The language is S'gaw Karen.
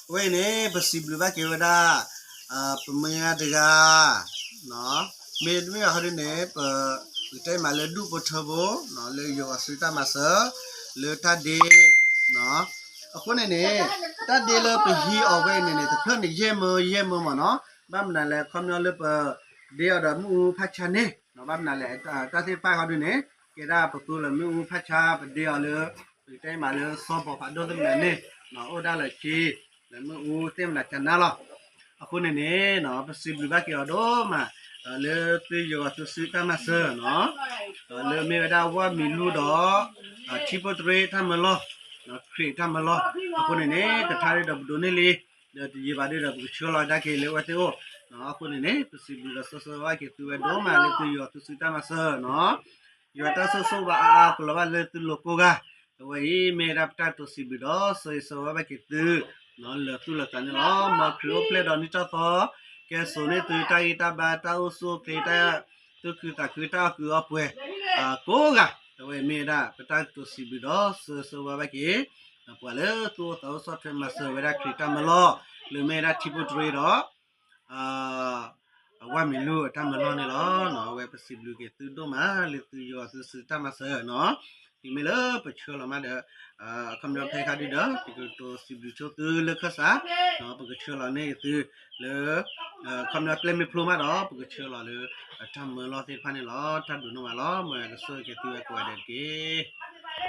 အဝဲအံၤန့ၣ် ပစံးဘျုးဘၣ်က့ၤဝဲဒၣ် ပမုၢ်ဂၤတဂၤ မ့တမ့ၢ်ဘၣ်ဃီဒ်န့ၣ် ပ ပကတဲမးလၢဒူၣ်ဖိထၢဖိ လၢယဂီၤဆူတၢ်မၤစၢၤ လၢတၢ်ဒ့ အဃိန့ၣ်န့ၣ် တၢ်ဒ့လၢပဟံးအီၤဝဲအံၤန့ၣ်န့ၣ် တဖျၢၣ်န့ၣ် ယဲၢ်မၢယဲၢ်မၢမၢ်နီၤ. ဘၣ်မနုၤလဲၣ် ခီပညီလၢပဒ့အီၤဒီးမ့ၣ်အူဖးဆါန့ၣ် ဘၣ်မနုၤလဲၣ် တၢ်သ့ၣ်တဖၣ်ဃီဒ်န့ၣ် ကဲဒၣ်ပသူလၢမ့ၣ်အူဖးဆါ ပဒ့အီၤလၢ ပကတဲမးလၢစီၤဘီဖးဒိၣ်သ့ၣ်မနုၤန့ၣ် အိၣ်ဒၣ်လၢခံ လၢမ့ၣ်အူသ့ၣ်မနုၤကနါလီၤ. အဃိန့ၣ်န့ၣ် ပစံးဘျုးဘၣ်က့ၤအီၤဒိၣ်မး လၢသုယဂီၤသုစုတၢ်မၤစၢၤနီၤ လၢမ့ၢ်ဝဲဒၣ်ဝၢ်မံၤလူၢ်ဒီး ထံဖိတရ့တၢ်မၢလီၢ် ခရံာ်တၢ်မၢလီၢ် အဃိန့ၣ်န့ၣ် တထါဒ်ဒီးပဒိးန့ၢ်လံ ဒီးတယံာ်ဘၣ်ဒ်ဒီးပကဆှၢလီၤဒၣ်က့ၤလၢအဝဲသ့ၣ်အိၣ် အဃိန့ၣ်န့ၣ် ပစံးဘျုးဒီးဆၢဆၢဝါက့ၤသုဝဲဒိၣ်မးလၢသုယဂီၤသုစုတၢ်မၤစၢၤနီၤ ယွၤတၢ်ဆိၣ်ဂ့ၤဘၣ်အါအါကလီၤဘၣ်လၢသုလိၤကိးဂၤ အဝဲအံၤမ့ၢ်ဝဲဒၣ်ပတၢ်တိစံးဘျုးဒီး ဆၢဂ့ၤဆၢဝါဘၣ်က့ၤသု လၢာ်သူၣ်လၢာ်သးန့ၣ်လီၤ. မ်ခရံာ်အိၣ်ဖျဲၣ်ဒီးနံၣ်ထီၣ်သီ ကဲစိာ်န့ၢ်သုတၢ်ဂံၢ်တၢ်ဘါ တၢ်အိၣ်ဆူၣ်အိၣ်ချ့ တၢ်သူၣ်ခုသးခု တၢ်အီၣ်ကုာ်အီပှဲၤ ကိးဂၤ အဝဲအံၤမ့ၢ်ဝဲဒၣ် ပတၢ်တိစံးဘျုးဒီး ဆၢဂ့ၤဆၢဝါဘၣ်က့ၤ ပှၤလၢသူၣ်အိၣ်သးအိၣ်ဆီၣ်ထွဲမၤစၢၤဝဲဒၣ်ခရံာ်တၢ်မၢလီၢ် လၢမ့ၢ်ဝဲဒၣ်ထံဖိတရ့ဒီး အဝၢ်မံၤလူၢ်အတၢ်မၢလီၢ်န့ၣ်လီၤ. အဝဲပစံးဘျုးက့ၤသုဒိၣ်မးလၢသုယွၤသုစုတၢ်မၤစၢၤနီၤ. တုၤမ့ၢ်လၢပဆှၢလီၤမးဒီး အခီပညီဖဲခါဒုဒီး ပကတိၤစံးဘျုးဆိသုလၢခၢၣ်စးနီၤ. ပကဆှၢလီၤန့ၢ်သုလၢ အခီပညီကျဲမ့ၢ်ဖျိမးဒီး ပကဆှၢလီၤလၢ တၢ်မၢလီၢ်သ့ၣ်တဖၣ်န့ၣ်လီၤ. တၢ်ဒိးန့ၢ်ဝဲလီၤ. မ်ယွၤကဆိၣ်ဂ့ၤက့ၤသုဝဲကိးဂၤဒဲးတက့ၢ်.